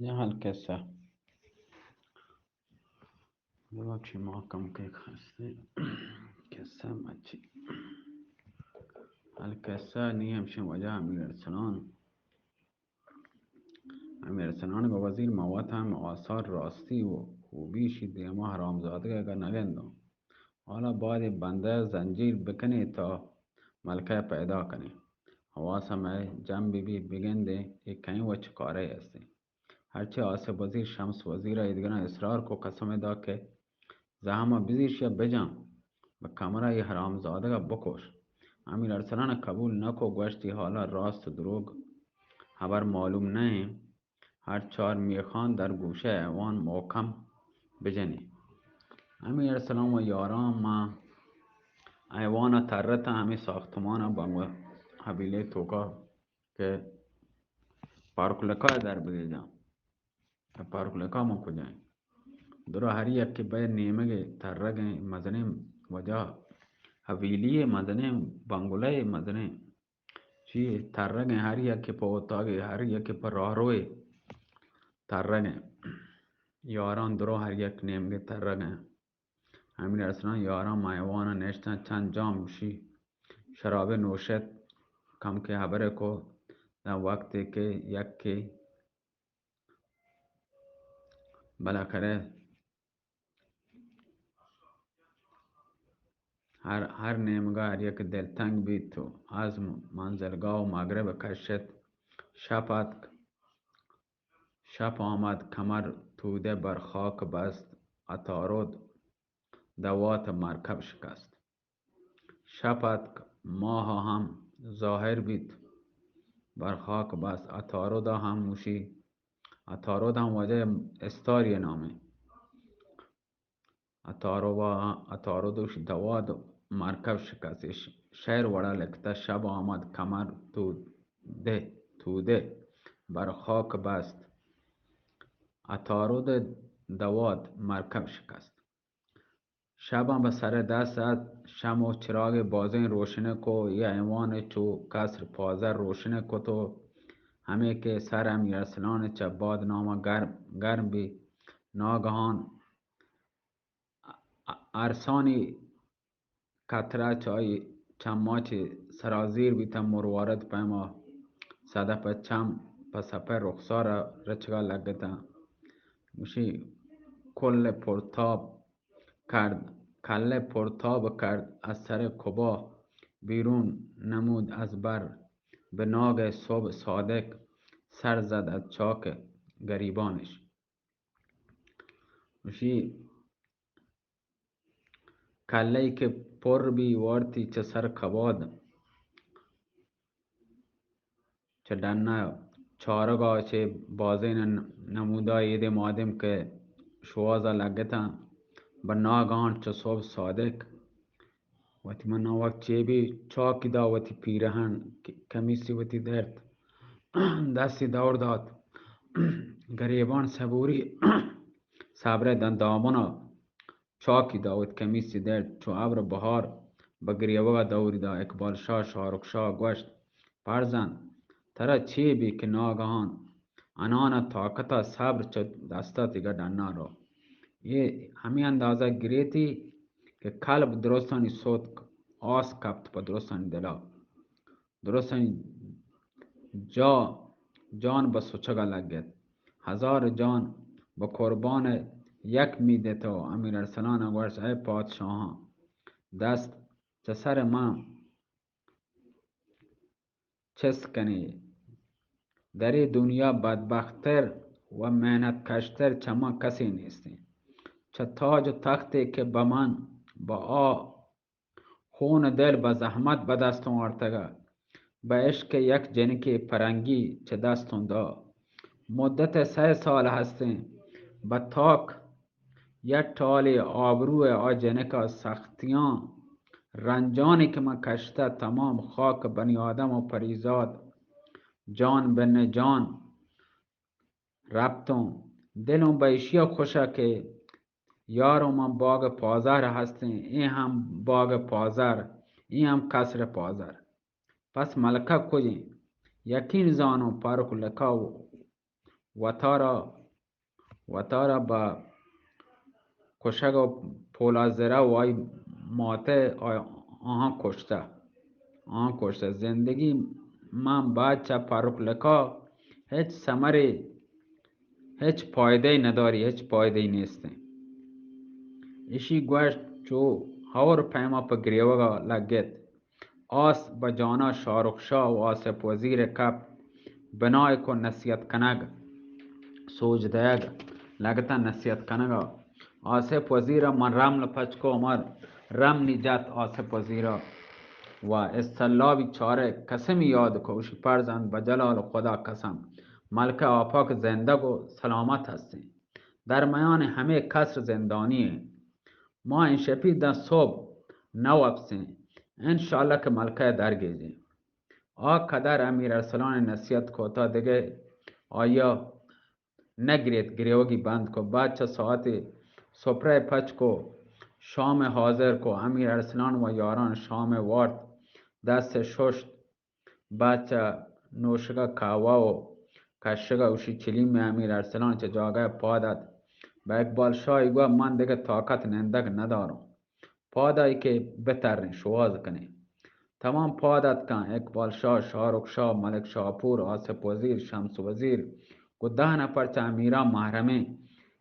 یا القصہ. بلوچی ما کم کے خستے قصہ مچی. القصہ نی ہمشیں وجہ امیر ارسلان. امیر ارسلان گو وزیر، ما وت ہم آثار راستی و خوبی شی دیما حرامزادگ ءَ نگندوں. حالا باید بندہ زنجیر بکنے تا ملکہ پیدا کنے. حواس ہمیں جم بی بی بگندے اے کہیں وچ کارے ہستے. ہرچی آصف وزیر، شمس وزیر ءَ ایدگراں اصرار کو، قسم ءَ دا کہ زہم ءَ بزیش یا بجاں، بہ کمرہ ءَ اے حرامزادگ ءَ بکش. امیر ارسلان ءَ قبول نہ کو، گوشتی حالا راست و دروگ ہبر معلوم نہ ایں، ہر چار میخان در گوشہ ایوان محکم بجنی. امیر ارسلان و یاران ما ایوان ءَ ترتاں، ہمیں ساختمان ءَ بنگو حبیلے توکا کہ پارک لکا در بگیجاں. پارک لکا من کجائیں؟ درا ہر یکے بئے نیمگے ترگیں مزنیں وجہ، حویلی مزنیں، بنگلہ مزنیں، چی ترگیں، ہر یکے پہ اوتاگے، ہر یکے پہ راہروے ترگیں. یاران درا ہر یک نیمگے ترگیں. امیر ارسلان یاران ماں ایوان ءَ نشتاں، چند جام گوشی شرابے نوشت، کم کے ہبرے کو، داں وقتے کہ یکے بالاخرہ ہر، ہر نیمگا ہر یک دلتنگ بیت و عزم منزلگاہ و مغرب کشت. شپ اتک، شپ آمد، کمر تودہ بر خاک بست، عطارد دوات مرکب شکست. شپ اتک، ماہ ہم ظاہر بیت، بر خاک بست. عطارد ہم موشی، عطارد ہم واجہ استاری نامے. عطاروا-، عطارد و دوات مرکب شکست. ش-، شعر وڑا لکھتا: شب آمد کمر تودہ، تودہ بر خاک بست، عطارد دوات مرکب شکست. شباں بہ سر دست ات، شم و چراغ بازیں روشن کو، یا ایوان چو قصر پازر روشن کت و ہمے کہ سر امیر ارسلان چہ باد ناما گرم، گرم بی. ناگہان ارسانی قطرہ چہ آئی چماں چہ سرازیر بیتاں، مروارد پیما صدف چم پہ سپہ رخسار رچگا لگتاں. گوشی، کل پرتاب کرد، کل پرتاب کرد از سر کبا بیرون نمود از بر، به ناگه صبح صادق سر زد از چاک گریبانش. گوشی، کلہ‌ای کہ پر بی وارتی چہ سر کباد، چہ ڈنا چارگا چہ بازین نمودا ایدے مادم کہ شوازا لگتاں، بہ ناگہان چہ صبح صادق وتی منا وقت چے بی چاکی دا وتی پیرہن ک-، کمیسی وتی درد دستی دور دات، گریبان صبوری صبرے دن دامنا چاکی دا وت کمیسی درد چو ابر بہار بہ گریوگا دوری دا. اقبال شاہ، شاہ رخ شاہ گوشت، فرزند، ترا چے بی کہ ناگہان انان ء طاقت ء صبر چہ دست ء دگہ ڈنا رو؟ اے ہمے اندازہ گریتی کہ کلب درستانی سوتک آس کپت پہ درستانی دلا. درستانی جا، جان بہ سچگ ء لگت. ہزار جان بہ قربان یک می دیت و امیر ارسلان ء گوشت، اے پادشاہاں دست چہ سر من چست کنی. در اے دنیا بدبختر و محنت کشتر چہ من کسے نیستیں. چہ تاج و تختے کہ بہ من بہ آ خون دل بہ زحمت بہ دستوں آرتگا، بہ عشق یک جنکے پرنگی چہ دستوں دا. مدت سہ سال ہستیں بہ تاک یک ٹالے آبروئے آ جنکا سختیاں رنجانی کہ من کشتہ تمام خاک بنی آدم و پریزاد جان بن جان رپتوں. دلوں بہ ایشیا خوشا کہ یاروں من باغ پازر ہستیں، اے ہم باغ پازر، اے ہم قصر پازر. پس ملکہ کجیں؟ یقین زانوں پارک لکا و وتارا وتارا بہ کشگ و پولازرہ و آئی ماتہ آ-، آہاں کشتہ، آہاں کشتہ۔ زندگی من بعد چہ پرک لکا ہچ ثمرے، ہچ پائدہ نداری، ہچ پائدہ نیستیں۔ اشی گوشت چو ہور پیما پہ گریوگا لگت۔ آس بہ جانا شاہ رخ شاہ و آصف وزیر کپ بنائے کو نصیحت کنگ، سوج دئیگ لگتاں نصیحت کنگا۔ آصف وزیر من رمل پچ کو، ہما رملی جت آصف وزیر و استلابی چارہ قسمی یاد کو، اشی پرزند بہ جلال خدا قسم، ملکہ آپاک زندگ و سلامت ہستیں۔ در میان ہمے قصر زندانی ایں۔ ما انشپی داں صبح نہ وپسیں، انشاءاللہ کہ ملکہ درگیجیں۔ آ قدر امیر ارسلان نصیحت کو تا دگہ آیا نہ گریت، گریوگی بند کو۔ بعد چہ ساعت سپرہ پچ کو، شام حاضر کو، امیر ارسلان و یاران شام وارت، دست ششت، بعد چہ نوشگا قہوہ و کشگا اوشی چلیم امیر ارسلان چہ جاگہ پاد ات۔ بہ اقبال شاہ گو من دگہ طاقت نندگ نداروں۔ پاد آئی کہ بتریں، شواز کنیں۔ تمام پاد اتکاں، اقبال شاہ، شاہ رخ شاہ، ملک شاپور، آصف وزیر، شمس وزیر، گو دہ نفر چہ امیران محرمیں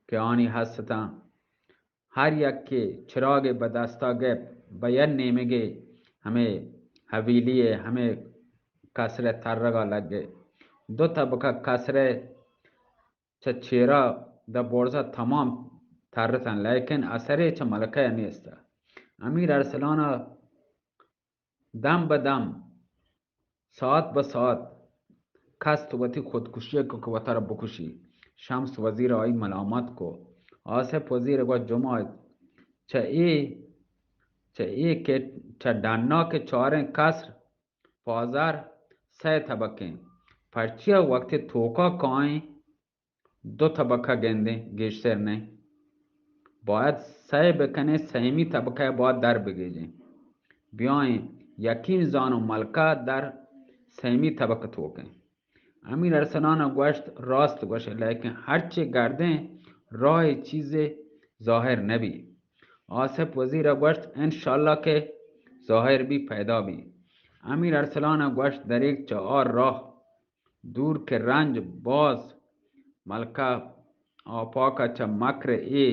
کہ آنی ہستاں۔ ہر یکے چراگے بہ دستا گپت، بہ یک نیمگے ہمے حویلی ء ہمے قصر ء ترگا لگے۔ دو طبقہ قصر ء چہ چیرا داں برزا تمام ترتن، لیکن اثرے چہ ملکہ ء نیست۔ امیر ارسلان ء دم بہ دم، ساعت بہ ساعت کست وتی خودکشی ء کو کہ وتارا بکشی۔ شمس وزیر آئی ملامت کو۔ آصف وزیر ء گوشت جمعہ چہ اے، چہ اے کہ چہ ڈنا کہ چاریں قصر پازر سئے طبقیں، پرچیا وقتی توکا کائیں دو طبقہ گندیں، گیشتر نئیں۔ باید سئے بکنیں، سیمی طبقہ باید در بگیجیں۔ بیائیں یقین زانوں ملکہ در سیمی طبقہ توکیں۔ امیر ارسلان ء گوشت، راست گوشے، لیکن ہرچے گردیں راہ چیزے ظاہر نبی۔ آصف وزیر ء گوشت، انشاءاللہ کہ ظاہر بی، پیدا بی۔ امیر ارسلان ء گوشت، دریگ چہ آ راہ دور کہ رنج باز ملکہ آپاک ء چہ مکر اے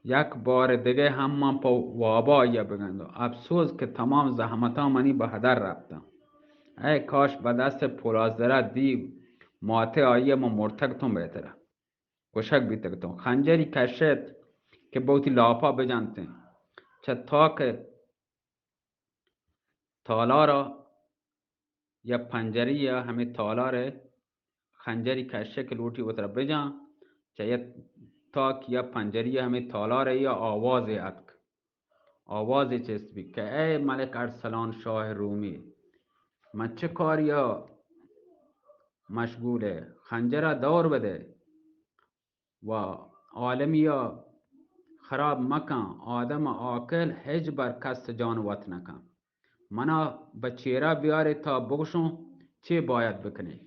یک بار دگہ ہم من پہ وابا آئی ء بگندوں۔ افسوز کہ تمام زحمتاں منی بہ ہدر رپتاں۔ اے کاش بہ دست پولازرہ دیو ماتے آئی ء من مرتگتوں بہتر ء کشگ بیتگتوں۔ خنجری کشت کہ بہ وتی لاپا بجنتیں۔ چہ تاک تالارا یا پنجری ء ہمے تالار ء خنجری کشے کہ لوٹی وترا بجاں، چہ یک تاک یا پنجری ء ہمے تالار ء یا آوازے اتک۔ آوازے چست بیت کہ اے ملک ارسلان شاہ رومی، من چہ کاری ء مشغول ء؟ خنجر ء دور بدے۔ و عالمی ء خراب مکن، آدم ء عاقل ہچ بر کس جان وت نکن۔ منا بہ چیرا بیارے تا بگوشوں چے باید بکنیں۔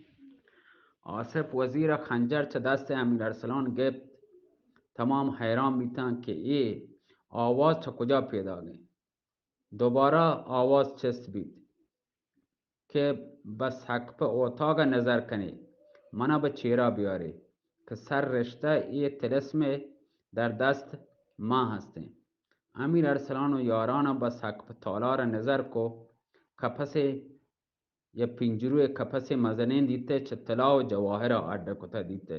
آصف وزیر ء خنجر چہ دست امیر ارسلان گپت، تمام حیران بیتاں کہ اے آواز چہ کجا پیداگ انت۔ دوبارہ آواز چست بیت کہ بہ سقف ء اوتاگ ء نظر کنے، منا بہ چیرا بیارے کہ سر رشتہ اے طلسم ء در دست ما ہستیں۔ امیر ارسلان و یاران ء بہ سقف تالار ء نظر کو، کپسے یا پنجروے کپسے مزنیں دیتے، چہ طلا و جواہر ء اڈ کتہ دیتے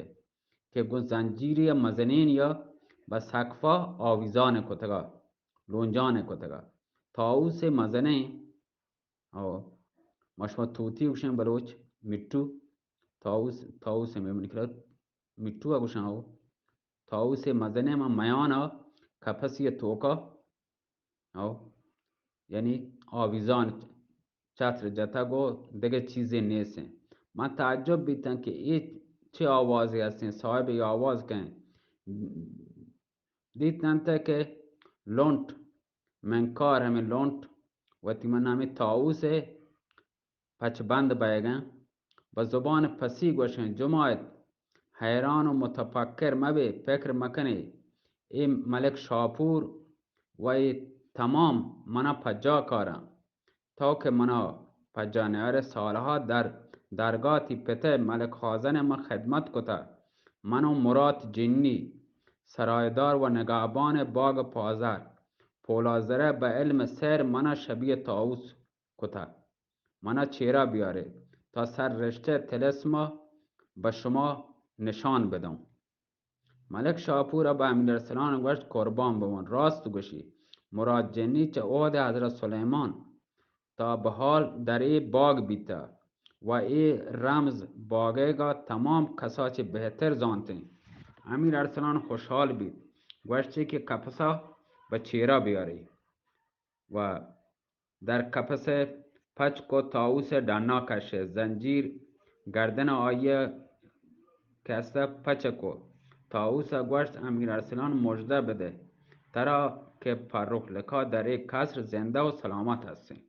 کہ گوں زنجیرے ء مزنیں یا بہ سقف ء آویزان کتگا، لونجان کتگا۔ طاووسے مزنیں او، ما شما طوطی گوشیں بلوچ، مٹو، طاووس، طاووس ہمے منی کرا مٹو ء گوشاں او۔ طاووسے مزنیں ما میان ء کپسی ء توکا او، یعنی آویزان چتر جتگ و دگہ چیزے نیست انت۔ من تعجب بیتاں کہ اے چے آوازے ہستیں، صاحب اے آواز کئے انت؟ دیت انت کہ لنٹ، منکار ہمے لنٹ، وتی من ہمے طاووس ء پچ بند بئیگاں، بہ زبان پسی گوشیں، جماعت، حیران و متفکر مبے، فکر مکنے، اے ملک شاپور و اے تمام منا پجا کاراں۔ تو کہ منا پجا نیارے، سالہا در درگاہ تی پتئے ملک خازن من خدمت کتہ۔ من و مراد جنی، سرایدار و نگہبان باغ پازر، پولازرہ بہ علم سحر منا شبیہ طاووس کتہ۔ منا چیرا بیارے، تا سر رشتہ طلسما بہ شما نشان بدوں۔ ملک شاپور ء بہ امیر ارسلان گوشت، قربان ببان، راست گوشی۔ مراد جنی چہ عہد حضرت سلیمان تا بہ حال در اے باغ بیتہ و اے رمز باغیگا تمام کسا چہ بہتر زانتیں۔ امیر ارسلان خوشحال بیت، گوشتی کہ کپسا بہ چیرا بیاری و در کپس پچ کو، طاووس ڈنا کشے، زنجیر گردن آئی کسہ پچ کو۔ طاووس گوشت، امیر ارسلان مژدہ بدے ترا کہ فرخ لقا در اے قصر زندہ و سلامت ہستیں،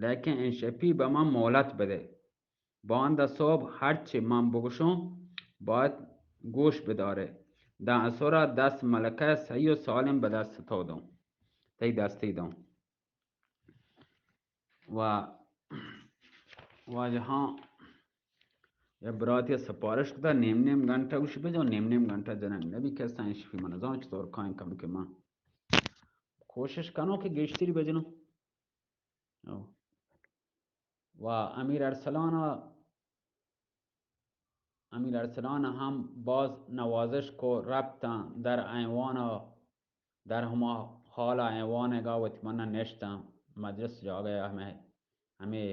لیکن انشپی بہ من مہلت بدے۔ باندا صبح ہرچی من بگوشوں، باید گوش بدارے۔ داں اسرا دست ملکہ صحیح و سالم بہ دست تو دوں، تئی دستی دوں۔ و واجہاں یا براتی سپارش کتا، نیم نیم گھنٹہ گوش بجو، نیم نیم گھنٹہ جنگ نبی کسا انشپی من زان چطور کائیں کم کہ من کوشش کنوں کہ گیشتری بجنوں۔ او۔ و امیر ارسلان، امیر ارسلان ہم باز نوازش کو، رپتاں در ایوان، در ہما حال ایوان گا وتی منا نشتاں، مجلس جاگہ ہمیں، ہمیں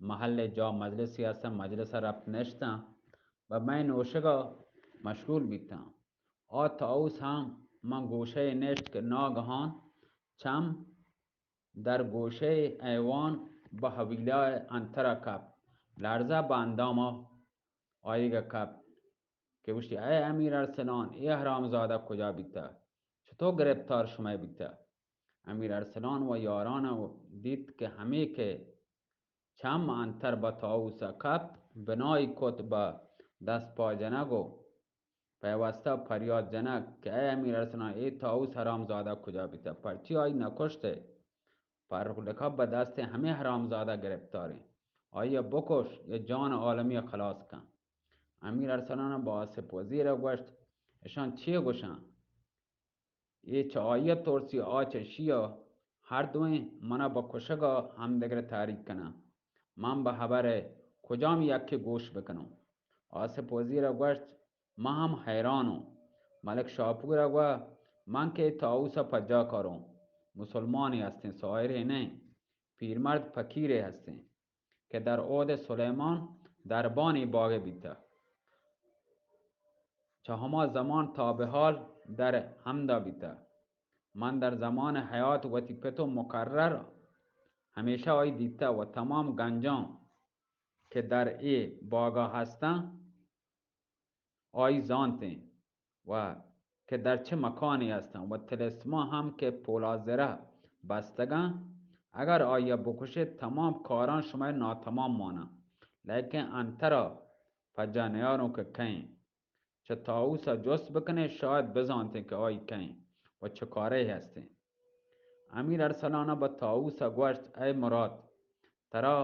محل جا مجلسی ہستاں، مجلس رپت نشتاں، بہ مئے نوشگا مشغول بیتاں۔ آ طاووس ہم من گوشے نشت کہ ناگہان چم در گوشے ایوان بہ حویلہ انترا کپت، لرزہ بہ انداما آئیگا کپت کہ گوشتی، اے امیر ارسلان، اے حرامزادہ کجا بیتہ؟ چطور گرفتار شمئے بیتہ؟ امیر ارسلان و یاران دیت کہ ہمے کہ چم انتر بہ طاووس کپت، بنائی کت بہ دست پا جنگ و پیوستہ پریاد جنگ کہ اے امیر ارسلان، اے طاووس حرامزادہ کجا بیتہ؟ پرچی آئی نکشتے؟ فرخ لقا بہ دست ہمے حرامزادہ گرفتاریں۔ آئی بکش یا جان عالمی خلاص کن۔ امیر ارسلان بہ آصف وزیر گوشت، اشان چی گوشاں؟ اے چہ آئی ء ترسی، آ چہ اشی ء، ہر دوئیں من ء بہ کشگ ء ہمدگر ء تحریک کناں۔ من بہ ہبر ء کجام یکے گوش بکنوں؟ آصف وزیر ء گوشت، من ہم حیران اوں۔ ملک شاپور ء گوا، من کہ اے طاووس ء پجا کاروں، مسلمانے ہستیں، ساحرے نہ، پیرمرد فقیرے ہستیں۔ کہ در عہد سلیمان دربانی باغ بیتہ۔ چہ ہما زمان تا بہ حال در ہمدا بیتہ۔ من در زمان حیات وتی پت و مقرر ہمیشہ آئی دیتہ و تمام گنجاں کہ در اے باغا ہستاں، آئی زانتیں و کہ در چہ مکانی ہستاں و طلسماں ہم کہ پولازرہ بستگاں، اگر آئی ء بکشے، تمام کاراں شمئے ناتمام ماناں، لیکن انترا پجا نیاروں کہ کئیں۔ چہ طاووس ء جست بکنے، شاید بزانتیں کہ آئی کئیں و چہ کارے ہستیں۔ امیر ارسلان ء بہ طاووس ء گوشت، اے مراد، ترا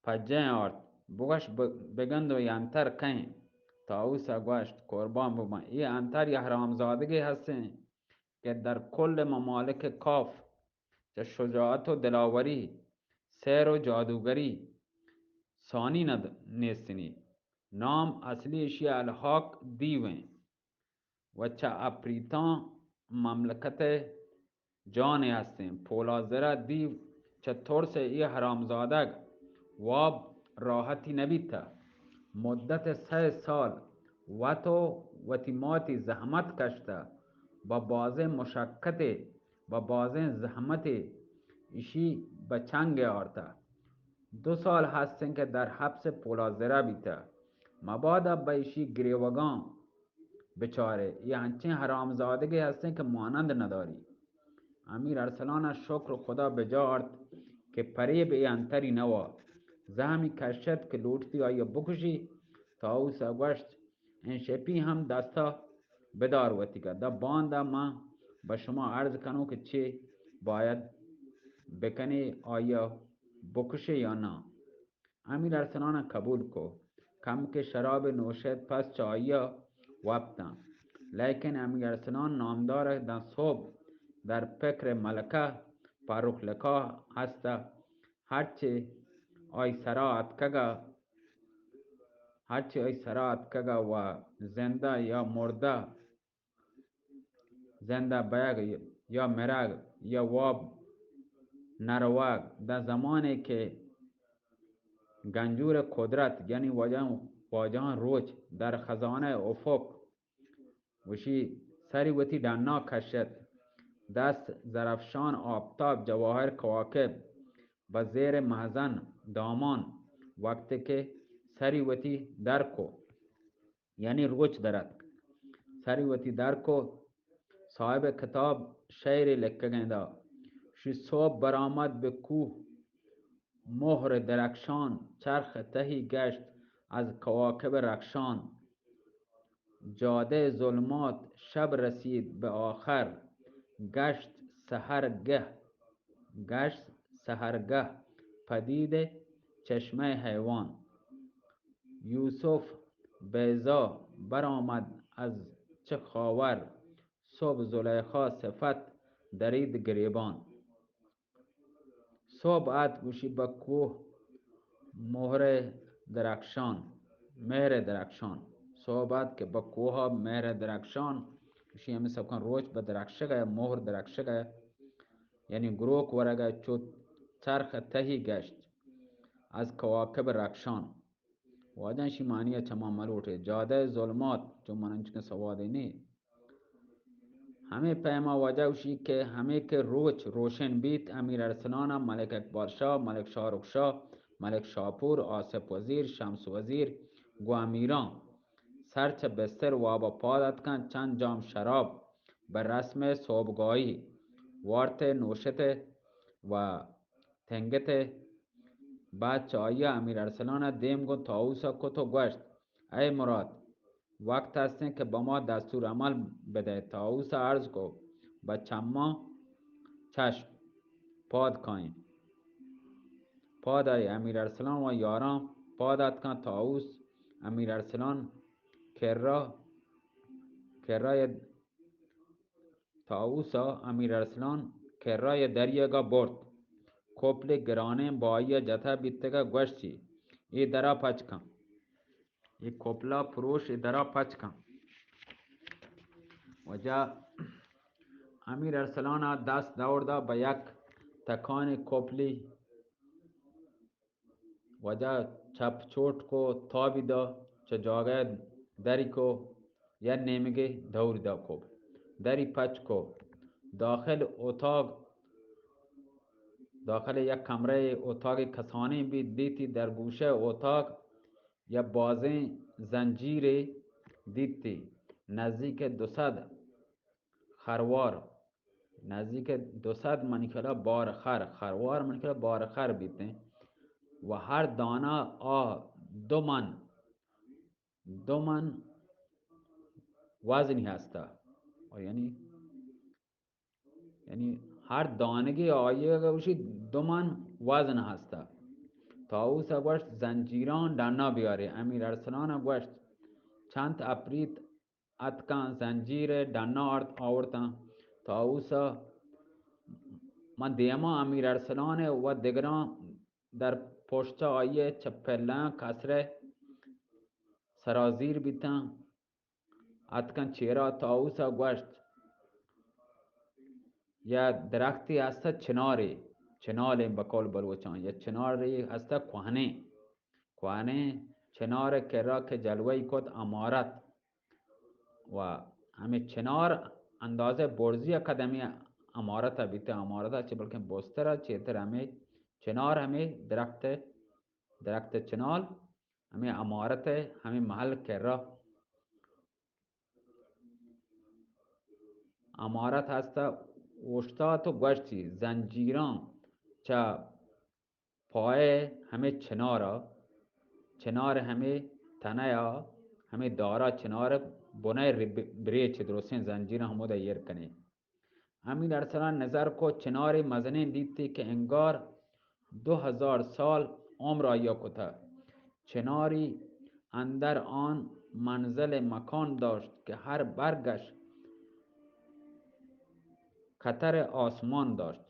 پجیں آرت، بگوش ب-، بگند و اے انتر کئیں؟ طاووس ء گوشت، قربان بباں، اے انتر یہ حرامزادگے ہستیں کہ در کل ممالک کاف چہ شجاعت و دلاوری، سحر و جادوگری ثانی ند-، نیستنی۔ نام اصلی اشی الحاق دیویں۔ و چہ اپریتاں مملکت ء جانے ہستیں۔ پولازرہ دیو چہ ترس ء اے حرامزادگ واب راحتی نہ بیتہ۔ مدت سئے سال وت و وتی ماتی زحمت کشتہ، بہ بازیں مشقتے، بہ بازیں زحمتے ایشی بہ چنگ آرتہ۔ دو سال ہستیں کہ در حبس پولازرہ بیتہ۔ مبادا بہ ایشی گریوگاں بچارے، اے انچیں حرامزادگے ہستیں کہ مانند نداری۔ امیر ارسلان ء شکر خدا بجا آرت کہ پریب اے انتری نوا۔ زہمی کشت کہ لوٹتی آئی ءَ بکشی۔ طاووس ءَ گوشت، انشپی ہم دستا بدار وتیگا۔ داں باندا من بہ شما عرض کنوں کہ چے باید بکنے، آئی ءَ بکشے یا نہ؟ امیر ارسلان ءَ قبول کو۔ کمکے شراب نوشت، پس چہ آئی ءَ وپتاں۔ لیکن امیر ارسلان نامدار داں صبح در فکر ملکہ فرخ لقا ہست۔ ہرچے آئی سرا اتکگا، ہرچے آئی سرا اتکگا و زندہ یا مردہ، زندہ بیگ یا مرگ یا واب نروگ، داں زمانے کہ گنجور قدرت، یعنی واجہ، واجہاں روچ در خزانہ افق گوشی، سری وتی ڈنا کشت، دست زرفشان آفتاب جواہر کواکب بہ زیر مہزن دامان، وقت کہ سری وتی در کو، یعنی روچ در اتک، سری وتی در کو، صاحب کتاب شعرے لکھگیں دا، شی صبح برآمد بہ کوہ مہر درخشان، چرخ تہی گشت از کواکب رخشان۔ جادہ ظلمات شب رسید بہ آخر، گشت سحرگہ، گشت سحرگہ پدید چشمہ حیوان۔ یوسف بیضا برآمد از چہ خاور، صبح زلیخا صفت درید گریبان۔ صبح ات گوشی بہ کوہ مہر درخشان، مہر درخشان۔ صبح ات کہ بہ کوہ مہر درخشان، گوشی ہمیں سبکان روچ بہ درخشگ ءَ، مہر درخشگ ءَ، یعنی گروک ورگ ءَ، چو چرخ تہی گشت از کواکب رخشان۔ واجہ شی معنی ءَ چما ملوٹے۔ جادہ ظلمات، چو من انچکن سوادے نے۔ ہمے پیما واجہ گوشی کہ ہمے کہ روچ روشن بیت، امیر ارسلان ءَ ملک اقبال شاہ، ملک شاہ رخ شاہ، ملک شاپور، آصف وزیر، شمس وزیر گوں امیراں سر چہ بستر واب ءَ پاد اتکاں، چند جام شراب بہ رسم صبحگاہی وارت ءُ نوشت ءُ تنگت ءُ بعد چہ آئی ءَ امیر ارسلان ءَ دیم گوں طاووس ءَ کت ءُ گوشت، اے مراد، وقت ہستیں کہ بہ ما دستور عمل بدئے۔ طاووس ءَ عرض کو، بہ چماں چشم، پاد کائیں۔ پاد آئی امیر ارسلان و یاراں پاد اتکاں۔ طاووس امیر ارسلان کرا، کرا طاووس ءَ امیر ارسلان کرا ءِ دریگ ءَ برت۔ کوپلے گرانیں بائی ءَ جتہ بیتگ ءُ گوشتی، اے درا پچ کن۔ اے کوپلا پروش، اے درا پچ کن۔ واجہ امیر ارسلان ءَ دست دور دا بہ یک تکانے کوپلی واجہ چپ چوٹ کو، تابی دا، چہ جاگہ دری کو، یا نیمگے دوری دا کو، دری پچ کو۔ داخل اتاق، داخل یک کمرہ اتاق کسانیں بیت، دیتی در گوشہ اتاق یا بازیں زنجیرے دیتی، نزدیک دو سد خروار، نزدیک دو سد منی خیالا بار خر، خروار منی خیالا بار خر بیتیں و ہر دانہ آ دو من، دو من وزنی ہستا۔ و یعنی، یعنی ہر دانگی آئی ءَ گوشی دو من وزن ہستا۔ طاووس ءَ گوشت، زنجیران ڈنا بیارے۔ امیر ارسلان ءَ گوشت، چنت اپریت اتکاں، زنجیر ءَ ڈنا آرت، آورتاں۔ طاووس ءَ من دیما امیر ارسلان ءَ و دگراں در پشت آئی ءَ چہ پلان کسرے سرازیر بیتاں، اتکاں چیرا۔ طاووس ءَ گوشت، یا درختی ہست چنارے، چنالیں بقول بلوچاں، یا چنارے ہست کوہنیں، کوہنیں چنار کرا کہ جلوہ ای کت عمارت و ہمے چنار اندازہ برزی ءَ قدمی عمارت ءَ بیتہ، عمارت ءَ چہ بلکیں بستر ءَ چیتر ہمے چنار، ہمے درخت، درخت چنال ہمے عمارت ءَ ہمے محل کرا عمارت ہست ءَ اوشتات و گوشتی، زنجیراں چہ پائے ہمے چنارا، چنار ہمے تنیا، ہمے دارا، چنار بنئے رب-، بریچ درستیں زنجیراں ہمودا ایر کنے۔ امیر ارسلان نظر کو، چنارے مزنیں دیتی کہ انگار دو ہزار سال عمر آیا کتہ۔ چناری اندر آن منزل مکان داشت کہ ہر برگش خطر آسمان داشت۔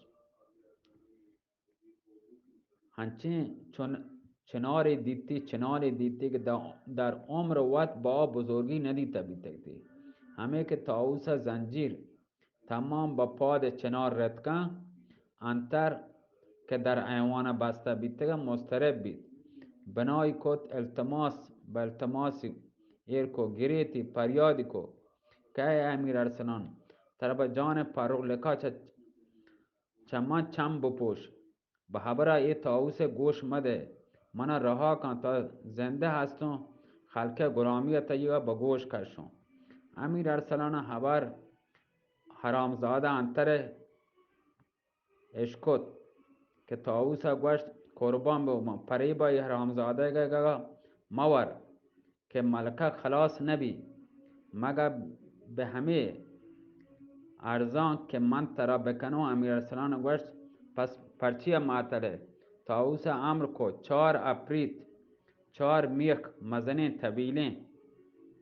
ہنچیں چن-، چنارے دیتی، چنارے دیتی کہ دا-، در عمر وت با بزرگی ندیتہ بیتگتی۔ ہمے کہ طاووس ء زنجیر تمام بہ پاد چنار رتکاں، انتر کہ در ایوان بستہ بیتگاں مضطرب بیت۔ بنائی کت، التماس، بہ التماسی ایر کو، گریتی، پریادی کو کہ اے امیر ارسلان، ترا بہ جان پرولکا چہ، چہ من چم بپوش۔ بہ ہبرا اے طاووس ء گوش مدئے، منا رہا کن، تا زندہ ہستوں، خلق ء گلامی ء تئیگا بہ گوش کشوں۔ امیر ارسلان ء ہبر حرامزادہ انتر ء اشکت کہ طاووس ء گوشت، قربان بہ من، پریبا اے حرامزادہ ء گا مور۔ کہ ملکہ خلاص نہ بی، مگہ بہ ہمے ارزاں کہ من ترا بکنوں۔ امیر ارسلان گوشت، پس پرچیا معطل ئے؟ طاووس امر کو، چار اپریت، چار میخ مزنیں طویلیں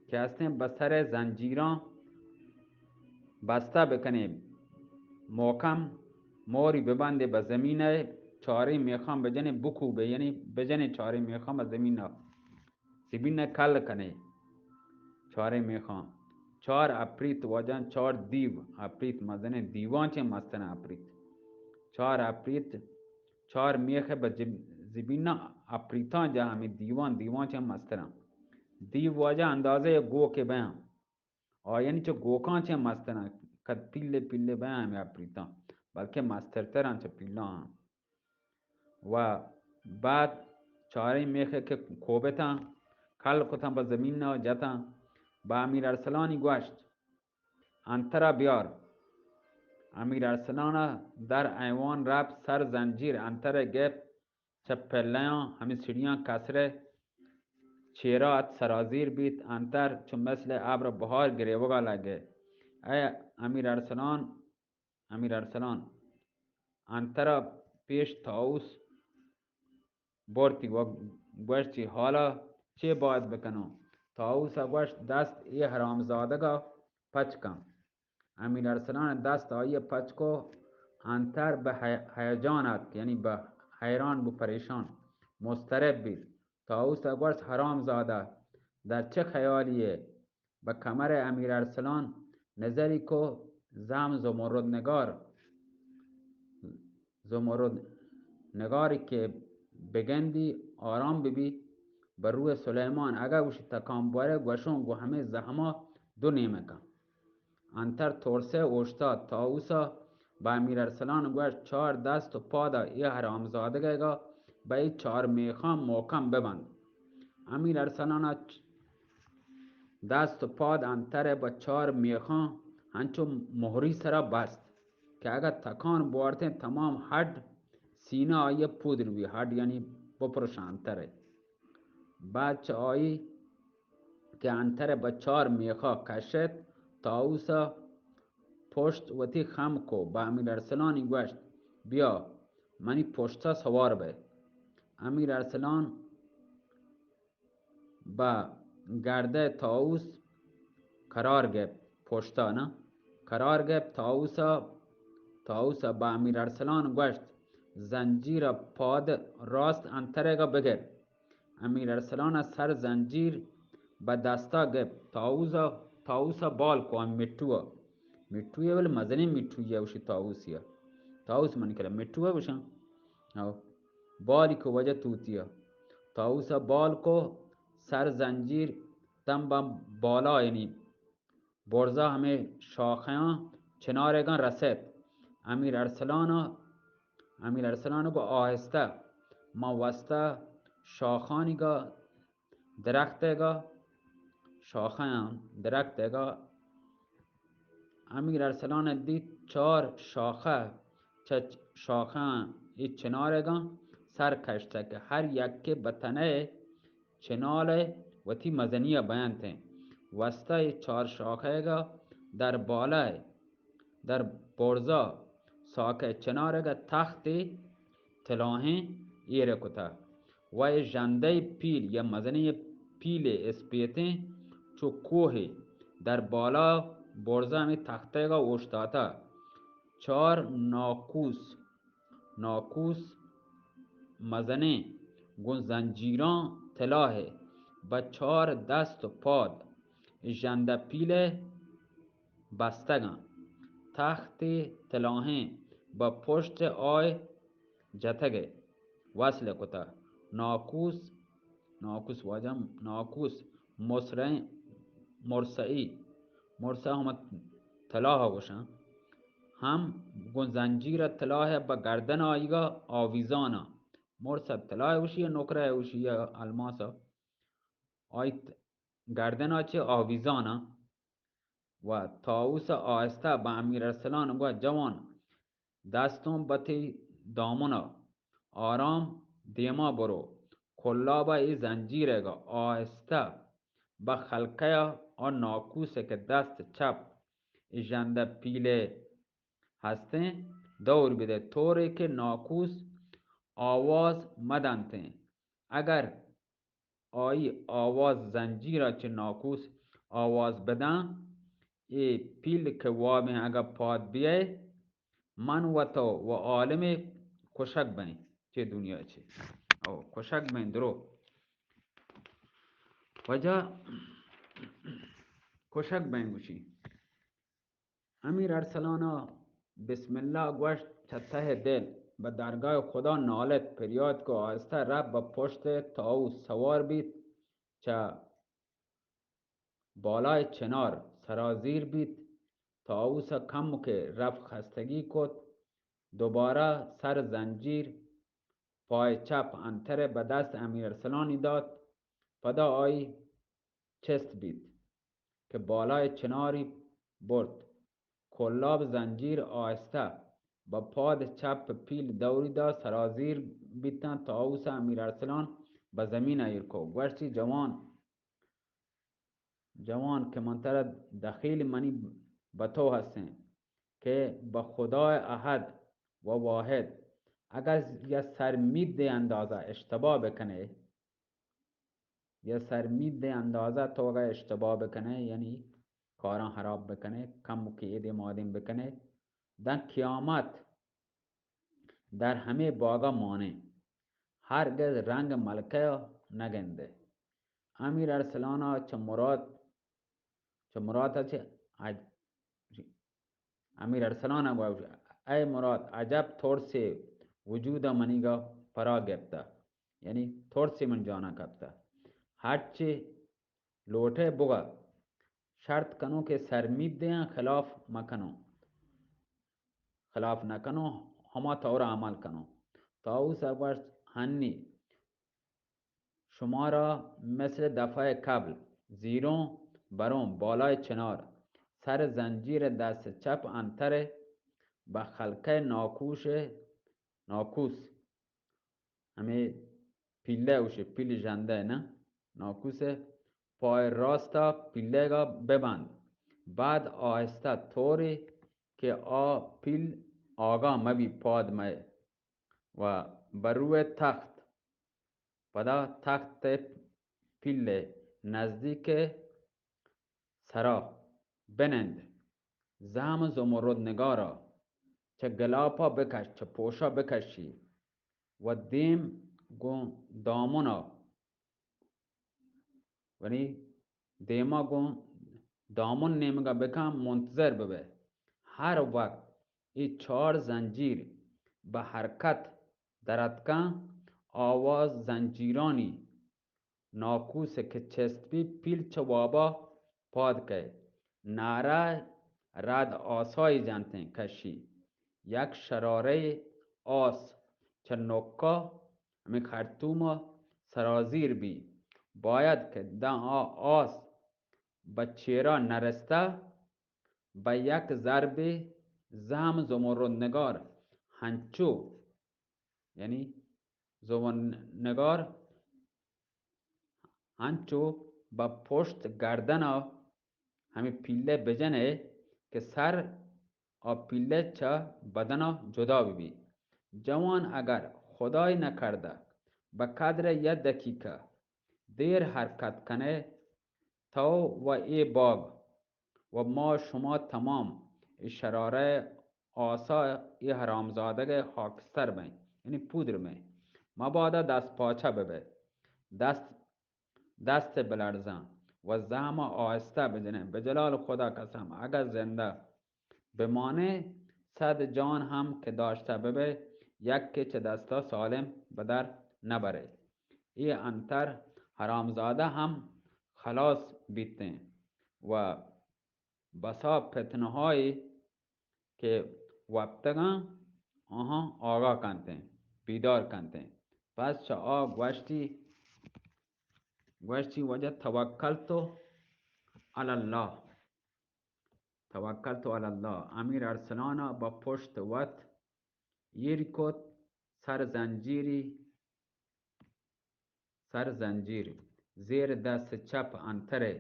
کہ ہستیں بہ سر زنجیراں بستہ بکنے، محکم موری ببندے بہ زمین ء، چاریں میخاں بجنے بکوبے، یعنی بجنے چاریں میخاں بہ زمین ء۔ زمین ء کل کنے۔ چاریں میخاں۔ چار اپریت واجہاں، چار دیو اپریت، مزنیں دیواں چہ مستراں اپریت۔ چار اپریت، چار میخ ء بہ جب-، زمین ء اپریتاں جا ہمے دیواں، دیواں چہ مستراں۔ دیو واجہ اندازہ ء گوکے بیاں۔ آیانی چہ گوکاں چہ مستراں، کد پیلے پیلے بیاں ہمے اپریتاں، بلکہ مسترتراں چہ پیلاں۔ و بعد چاریں میخ کہ کوبتاں، کل کتاں، بہ زمین ء جتاں، بہ امیر ارسلانی گوشت، انترا بیار۔ امیر ارسلان ء در ایوان رپت، سر زنجیر انتر ء گپت، چہ پلیاں ہمے سیڑھیاں کسر ء چیرا ات، سرازیر بیت، انتر چو مثل ابر بہار گریوگا لگے۔ اے امیر ارسلان، امیر ارسلان، انترا پیش طاووس برتی و گوشتی، حالا چے باید بکنوں؟ طاووس ء گوشت، دست اے حرامزادگا پچ کن۔ امیر ارسلان دست آئی ء پچ کو، انتر بہ حی-، ہیجان اتک، یعنی بہ حیران بو، پریشان، مضطرب بیت۔ طاووس ء گوشت، حرام زادہ، در چہ خیالی ئے؟ بہ کمر امیر ارسلان نظری کو، زم زمرد نگار، زمرد نگاری کہ بگندی آرام ببی، بہ روح سلیمان، اگہ گوشی تکان بورے، گوشوں گو ہمے زہما دو نیمہ کن۔ انتر ترسے اوشتات۔ طاووسا بہ امیر ارسلان گوشت، چار دست و پادا اے حرامزادگئیگا بہ اے چار میخاں محکم ببند۔ امیر ارسلانا چ-، دست و پاد انترئے بہ چار میخاں ہنچو مہری سرا بست کہ اگہ تکان بوارتیں تمام ہڈ سینہ آئیئے پودر بی، ہڈ یعنی بپرشاں انترئے۔ بعد چہ آئی کہ انترئے بہ چار میخا کشت، طاووسا پشت وتی خم کو، بہ امیر ارسلانی گوشت، بیا، منی پشتا سوار بئے۔ امیر ارسلان بہ گردئے طاووس قرار گپت، پشتا نہ، قرار گپت، طاووسا، طاووسا بہ امیر ارسلان گوشت، زنجیرا پاد راست انترئیگا بگر۔ امیر ارسلان ء سر زنجیر بہ دستا گپت، طاووس ء، طاووس ء بال کو، ہم مٹو ء، مٹو ء بلے مزنیں مٹو یے اوشی طاووسی ء، طاووس منی کرا مٹو ء گوشاں، او، بالی کو وجہ توتی ء، طاووس ء بال کو، سر زنجیر تم بہ بالا یعنی برزا ہمے شاخیاں چنارئیگاں رست۔ امیر ارسلان ء، امیر ارسلان گو آہستہ، ما وستہ شاخانیگا، درختئیگا، شاخیاں درختئیگا۔ امیر ارسلان دیت چار شاخہ چہ شاخیاں اے چنارئیگاں تر کشتگ کہ ہر یکے بہ تنئے چنال ء وتی مزنی ء بینت انت۔ وستا اے چار شاخئیگا در بالائے، در برزا ساکئے چنارگا تختے تلاہیں ایر کتہ و اے ژندئے پیل یا مزنیں پیلے اسپیتیں چو کوہے در بالا برزا ہمے تختئیگا اوشتاتہ۔ چار ناکوس ناکوس مزنیں گوں زنجیراں تلاہ ء بہ چار دست و پاد ژندہ پیل ء بستگ انت۔ تختے تلاہیں بہ پشت آئے جتگ ء وصل کتہ۔ ناکوس، ناکوس واجہ، ناکوس مصرعیں، مرصعی، مرصع ہما تلاہ ء گوشاں، ہم گوں زنجیر ء تلاہ ء بہ گردن آئیگا آویزان ء۔ مرصع تلاہ ء گوشی ء نکرہ ء گوشی ء الماس ء آئی ت-، گردن ء چہ آویزان ء و طاووس ء آہستہ بہ امیر ارسلان گوا جوان دستوں بہ تئی دامن ء آرام دیما برو۔ کلاب ء اے زنجیرگ ء آہستہ بہ خلقہ ء آ ناکوس ء کہ دست چپ ژندہ پیلے ہستیں دور بدے، طورے کہ ناکوس آواز مدنتیں۔ اگر آئی آواز زنجیر ء چہ ناکوس آواز بداں، اے پیل کہ وابیں اگاں پاد بیئے، من و تو و عالمے کشگ بئیں چہ دنیا چہ۔ او کشگ بئیں درو۔ وجہ کشگ بئیں گوشی۔ امیر ارسلان ء بسم اللہ گوشت، چہ تہ دل بہ درگاہ خدا نالت، پریات کو آہستہ رفت بہ پشت طاووس سوار بیت، چہ بالائے چنار سرازیر بیت۔ طاووس ء کمکے رفت خستگی کت، دوبارہ سر زنجیر پائے چپ انترے بہ دست امیر ارسلانی دات، پدا آئی چست بیت کہ بالائے چناری برت۔ کلاب زنجیر آہستہ بہ پاد چپ پیل دوری دا سرازیر بیتاں۔ طاووس امیر ارسلان بہ زمین ایر کو گوشتی، جوان، جوان کہ من ترا دخیل منی بہ تو ہستیں کہ بہ خدائے احد و واحد اگر یا سر مید اندازہ اشتباہ بکنے، یا سر مید اندازہ تو اگر اشتباہ بکنے، یعنی کاراں خراب بکنے، کم کہ ایدے مادیں بکنے، داں قیامت در ہمے باگا مانے، ہرگز رنگ ملکہ نگندے۔ امیر ارسلان ء چہ مراد، چہ مراد ء چہ عج-، امیر ارسلان ء گوشت، اے مراد، عجب ترسے وجود ء منیگا پرا گپتہ، یعنی ترسے من جانا کپتہ۔ ہرچے لوٹے بگا، شرط کنوں کہ سرمید دیاں خلاف مکنوں، خلاف نہ کنوں، ہما طور عمل کنوں۔ طاووس ء گوشت، ہنی شمارا مثل دفعہ قبل زیروں بروں بالائے چنار، سر زنجیر دست چپ انترے بہ خلقہ ناکوش، ناکوس، ہمے پیلہ اوشے، پیل ژندہ نہ، ناکوس ء پائے راستا پیلگا ببند۔ بعد آہستہ طورے کہ آ پیل آگاہ مبی پاد مئے و بروئے تخت، پدا تخت ء پیل ء نزدیک ء سرا بنند۔ زہم زمرد نگارا چہ گلاپا بکش، چہ پوشا بکشی و دیم گوں دامنا، یعنی دیما گوں دامن نیمگا بکن، منتظر ببئے۔ ہر وقت اے چار زنجیر بہ حرکت دراتکاں، آواز زنجیرانی ناکوس کہ چست بی، پیل چہ وابا پاد کئے۔ نعرہ رد آسائی جنتیں کشی۔ یک شرارہ آس چہ نکا ہمے خرطوما سرازیر بی۔ باید کہ داں آ آس بہ چیرا نرستہ، بہ یک ضربے زہم زمرد نگار ہنچو، یعنی زبان نگار انچو بہ پشت گردن ءَ ہمے پیلہ بجن ئے کہ سر ءُ پیلہ چہ بدن ءَ جدا بہ بیت۔ جوان، اگر خدای نکردہ بہ قدر یک دقیقہ دیر حرکت کن ئے، تو و اے باگ و ما شما تمام اے شرارہ آسا اے حرامزادگ ءِ خاکستر بئیں، یعنی پودر بئیں۔ مبادا دست پاچہ بہ بئے، دست، دست بلرزاں و زہم ءَ آہستہ بجنئے۔ بہ جلال خدا قسم، اگاں زندہ بمانئے، صد جان ہم کہ داشتہ بہ بئے، یکے چہ دستا سالم بدر نبرئے۔ اے انتر حرامزادہ ہم خلاص بیتیں و بسا فتنہ‌ہایی کہ وپتگاں، آہاں آگاہ کنتیں، بیدار کنتیں۔ پس چہ آ گوشتی، گوشتی، وجہ توکلت علی اللہ، توکلت علی اللہ۔ امیر ارسلان ءَ بہ پشت وت ایر کت، سر زنجیری، سر زنجیر، زیر دست چپ انترے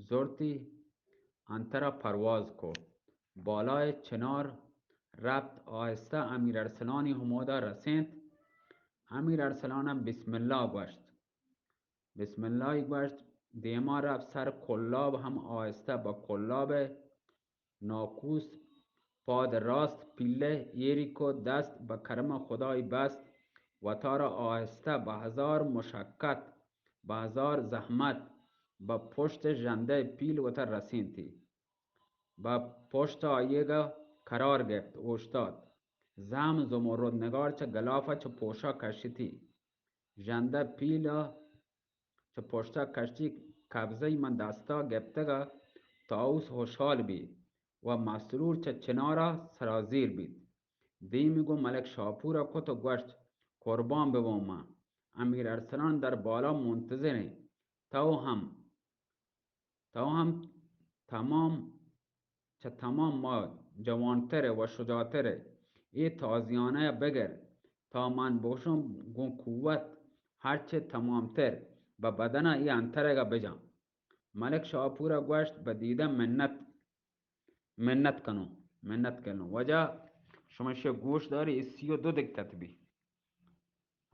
زرتی، انترا پرواز کو۔ بالائے چنار رپت، آہستہ امیر ارسلانی ہمودا رسینت۔ امیر ارسلان ءَ بسم اللہ گوشت۔ بسم اللہ گوشت، دیما رپت، سر کلاب ہم آہستہ بہ کلاب ءَ ناکوس، پاد راست پیلہ ایری کت، دست بہ کرم خدای بست، وتارا آہستہ بہ ہزار مشقت، بہ ہزار زحمت، بہ پشت ژندہ پیل وتا رسینتی۔ بہ پشت آییگا قرار گپت، اوشتات۔ زہم زمرد نگار چہ گلافا چہ پوشا کشتی۔ ژندہ پیلا چہ پشتا کشتی، قبضہ من دستا گپتگا۔ طاووس خوشحال بی و مسرور چہ چنارا سرازیر بیت۔ دیمی گوں ملک شاپورا کت و گوشت، قربان ببوں من، امیر ارسلان در بالا منتظریں۔ تو ہم، تو ہم تمام چہ تمام ما جوانتر و شجاعتر۔ اے تازیانہ ءَ بگر، تا من بوشم گوں قوت ہرچہ تمامتر بہ بدن ءَ اے انترگ ءَ بجاں۔ ملک شاپور ءَ گوشت، بہ دیدہ منت، منت کنوں، منت کنوں۔ واجہ شما شے گوش داری، اے سی و دو دقت بی۔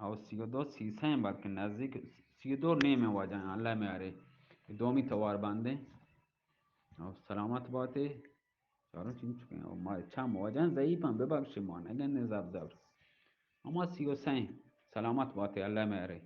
او سی و دو، سی سئیں، بلکہ نزدیک سی و دو نیمیں واجہ، اللہ میارے۔ دومی توار بندیں۔ او سلامت باتے۔ چاروں چین چکیں۔ او ما چم واجہ ضعیف ہم ببخشی مان، اگن زب زب۔ اما سی و سئیں، سلامت باتے، اللہ میارے۔